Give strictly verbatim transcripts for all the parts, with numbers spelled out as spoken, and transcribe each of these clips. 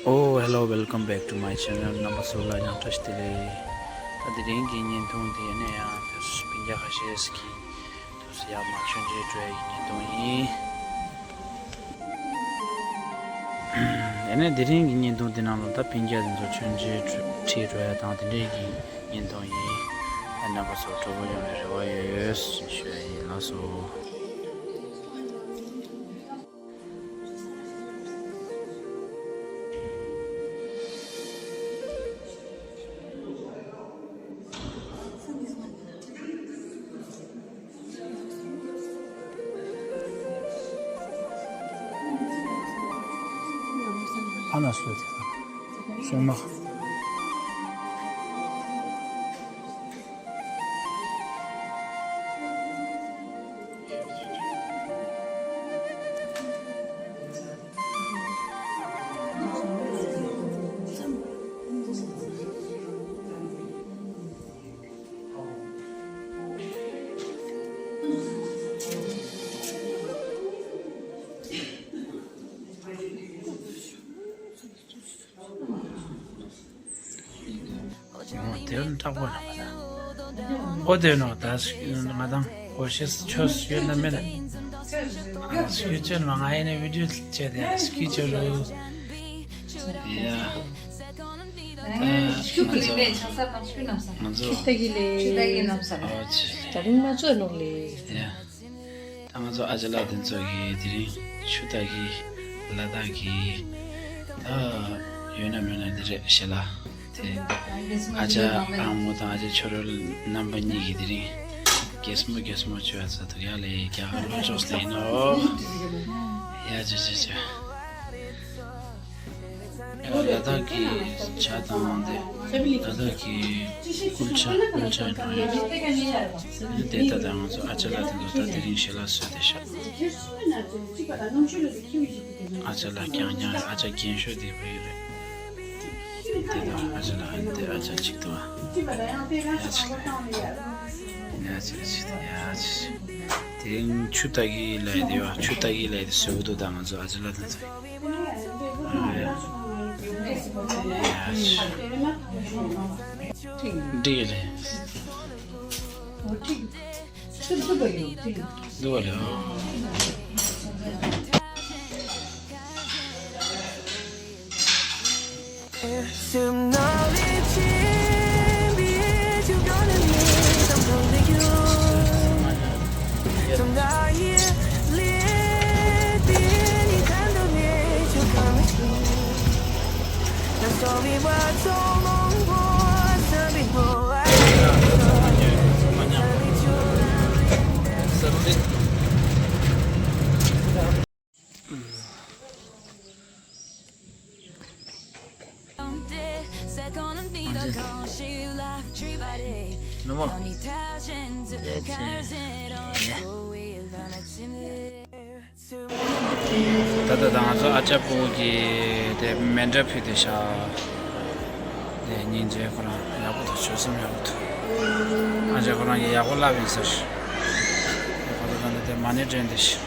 Oh, hello, welcome back to my channel. རྣམ་པ་ཚོ་ལ་ཡང་བཀྲ་ཤིས་བདེ་ལེགས། ད་དེ་རིང་གི་བརྙན་ཐུང་དེ་ནས་ཡང་དུས་སུ་སྤུན་ཀྱག་ཁ་ཤས་ཀྱིས་དུས་སུ་ཡར་མར་མཆོད་མཇལ་འགྲོ་ཡག་གི་བརྙན་ཐུང་ཡིན། ཡིན་ནའི་དེ་རིང་གི་བརྙན་ཐུང་དེ་ནང་ལ་ད་སྤུན་ཀྱག་དེ་ཚོ་མཆོད་མཇལ་ཁྲིད་འགྲོ་ཡག་དང་དེ་འདྲའི་གི་བརྙན་ཐུང་ཡིན། ཨ། རྣམ་པ་ཚོ་སྤྲོ་པོ་ཡོང་བའི་རེ་བ་ཡོད་ཞུ་ཡག་ཡིན། ལགས་སོ། ཕ་ན་སུ་དེ་སོ་མ། ཨོ། དེ་ཡང་དྲག་པོ་རེད་པ་ད། ཨོ། དེ་ནོ་ད་ང་དང་གོ་ཤེས་ཆོས་ཡོད་ན་མེད་ན། ཨ། སྐྱིད་ཆོས་ནོ་ང་ཡིན་ན་བི་ཌིའོ་བྱས་ཏེ་སྐྱིད་ཆོས་ལོ། ཡ། ཤུ་གུ་ལི་ལེ་ཆང་ས་དང་ཤུ་ནམ་ས། ང་ཚོ་ཆུ་ད་གི་ལེ། ཆུ་ད་གི་ནམ་ས། ཨོ། ཆི། ད་རིང་མ་ཚོད་ནོ་ལེ། ཡ། ད་ང་ཚོ་ཨ་ཅག་ལགས་དེ་ཚོ་གིས་དེ་རིང་ཆུ་ད་གི་ལ་དྭགས་ཀྱི་ད་ཡོད་ན་མེད་ན་འདི་རེད་ཤེ་ལ། དེ་ཨ་ཅག་ཨ་མོ་དང་ཨ་ཅག་ཁྱོད་རང་རྣམ་པ་གཉིས་ཀྱིས་དེ་རིང་རྒྱལ་མོ་རྒྱལ་མོ་བྱོས་ཚ་འདུག་ཡ་ལེ། རྒྱ་གར་ལོ་ཅོག་ལེ་ཡིན་ནོ། ཡ། ཅི་ཅི་ཅི། ལ་དྭགས་ཀྱི་ཇ་དང་དེ། ལ་དྭགས་ཀྱི་ཀུལ་ཆ། ཀུལ་ཆ་ཡིན་ནོ་ཡ། དེ་ད་ལྟ་ང་ཚོ་ཨ་ཅག་ལགས་དེ་ཚོ་ད་དེ་རིང་ཞལ་ལག་བཟོས་ཏེ་བཞག་ཨ་ཅག་ལགས་རྐྱང་རྐྱང་རེད། ཨ་ཅག་རྒན་ཤོས་དེ་བོད་ཡིག་རེད། དེ་དང་ཨ་ཅག་ལགས་ཨ་ནི་དེ་ཨ་ཅག་གཅིག་འདུག་ཨ། ཡ་ཅིག་ཡ་ཅིག་ཡ་ཅིག་དེ་རིང་ཆུ་ད་གི་ལ་ཡི་དེ་བ། ཆུ་ད་གི་ལ་ཡི་དེ་བཟོས་འདུག་ད་ང་ཚོ་ཨ་ཅག་ལགས་དེ་ཚོ། ཨ། ཡ་ཅིག་འགྲིག་ལེ། འདུག་བ་ལེ། ད་ལྟ་ད་ང་ཚོ་ཨ་ཅག་སྤུ་གུ་གི་དེ་མེ་འདྲ་ཕུལ་ཏེ་བཞག་དེ་སྙིང་རྗེ། ཁོ་རང་ཡག་པོ་འདུག་སྤྱོད་གསུམ་ཡག་པོ་འདུག་ཨ་ཅག་ཁོ་རང་གིས་ཡག་པོ་བསླབས་ཡིན་ཟེར། དེ་ཁོ་ཚོ་ད་ནི་དེ་མ་ཎི་བགྲོས་ཏེ་བཞག་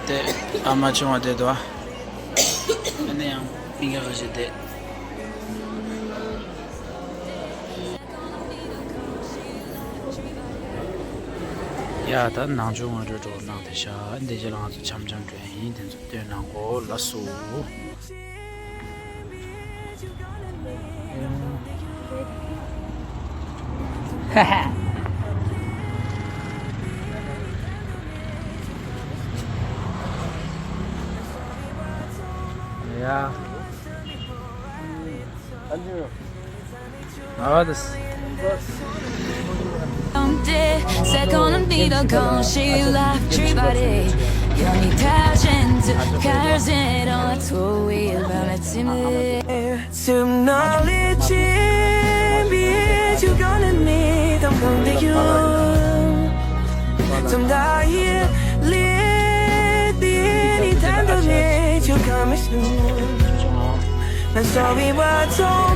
དེ་ཨ་མ་ཆུང་བ་དེ་འདུག་ཨ། ཨ་ནི་ཡང་སྤུན་ཀྱག་ཁ་ཤས་དེ། ཡ། ད་ནང་ཆོས་ངོ་སྤྲོད་འགྲོ་གནང་དེ་ཤ་འདི་རྗེས་ལ་ང་ཚོ་འཆམ་འཆམ་འགྲོ་ཡ་ཡིན། དེ་ཚོ་སྟོན་གནང་གོ། ལགས་སོ། ཡ། ཨ་དེས། Someday, second on me, the gun, she laugh, tree body. Yummy passion, cars and on two wheel, but it's in the air. Some knowledge, be you gonna need, I'm gonna you. Some die here, live, be any time, don't need you, come soon. Yes, I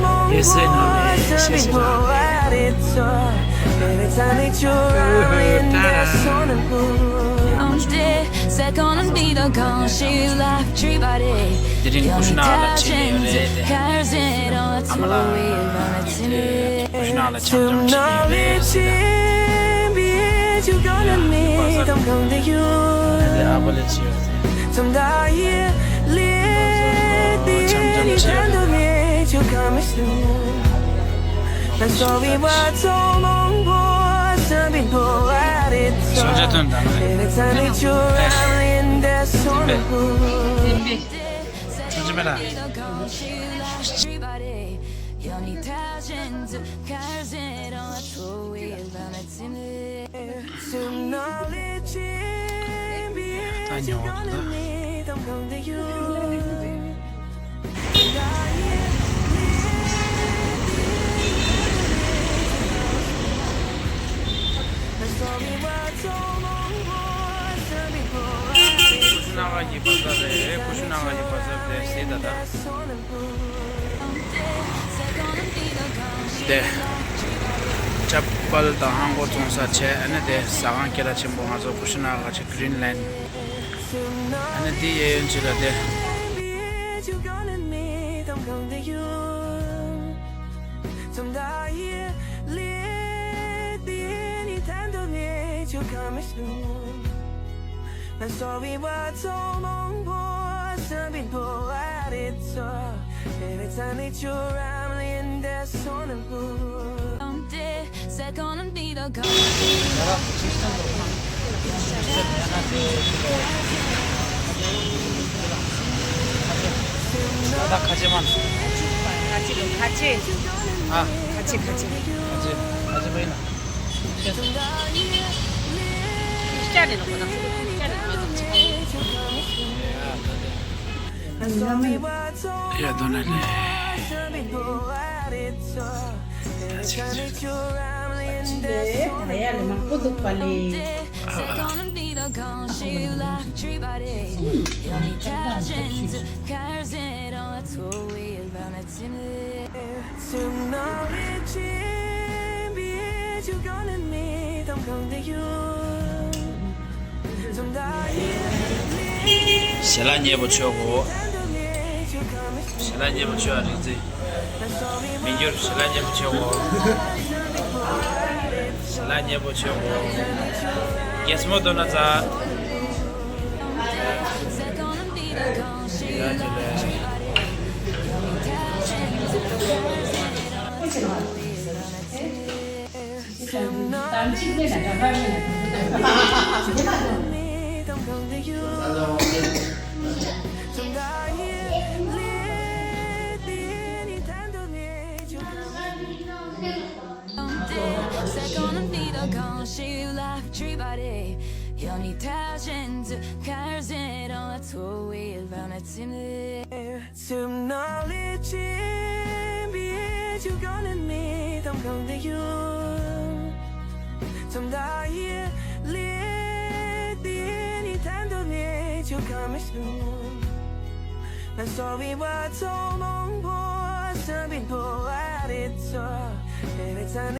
know. Yes, yes, I know. I'm dead, second on me, the gun, she laugh, tree body. དེ་རིང་ཀུ་ཤུ་ནག་ལ་ཁྲིད་ལས་ཡོད་རེད་དེ། ཨ་མ་ལགས་དེ་ཀུ་ཤུ་ནག་ལ་འཆམ་འཆམ་ཁྲིད་ལས་ཡོད་རེད་ཟེར་ཏེ། ཡ་ནི་པ་ས་ལ་དེ་ཨ་ཕ་ལས་ཅི་ཡོད་ཟེར། འཆམ་འཆམ་ཁྲིད་ཡོད་རེད། སོང་ཆ་ཐོན་དང་། ཐོན་ཆ་མེད་ལ། ད་ཉོ་བ་དང་། ཀུ་ཤུ་ནག་གི་བ་ཟབ་རེད། ཀུ་ཤུ་ནག་གི་བ་ཟབ་རེད་ཟེར་ད་ད། དེ། ཅ་པལ་དང་ཧང་གོ་བཙོང་ས་བྱས། ཨ་ནི་དེ་ཟ་ཁང་སྐད་གྲགས་ཆེན་པོ་ང་ཚོ་ཀུ་ཤུ་ནག་ག་ཆེ་Greenland། ཨ་ནི་དེ་གཡས་གཡོན་ཅིག་ལ་དེ། ད་ཁ་ཆེ་མ། ཁ་ཆེ་ཁ་ཆེ། ཨ། ཁ་ཆེ་ཁ་ཆེ། ཁ་ཆེ་ཁ་ཆེ་མ་ཡིན་ན། ཤ་རེད་ལ་ཁོ་ན། ཤ་རེད་ལ་ཁོ་ན། ཡ་དོ་ན་ལེ། ད་ཡ་ལེ་མང་པོ་འདུག་པ་ལེ། ཞལ་ལག་མཉེས་པོ་མཆོད་དགོས། ཞལ་ལག་མཉེས་པོ་མཆོད་ཨ་རིག་རྩེ། མི་འགྱུར་ཞལ་ལག་མཉེས་པོ་མཆོད་དགོས། ཞལ་ལག་མཉེས་པོ་མཆོད་དགོས། རྒྱལ་མོ་དོ་ན་ཚ།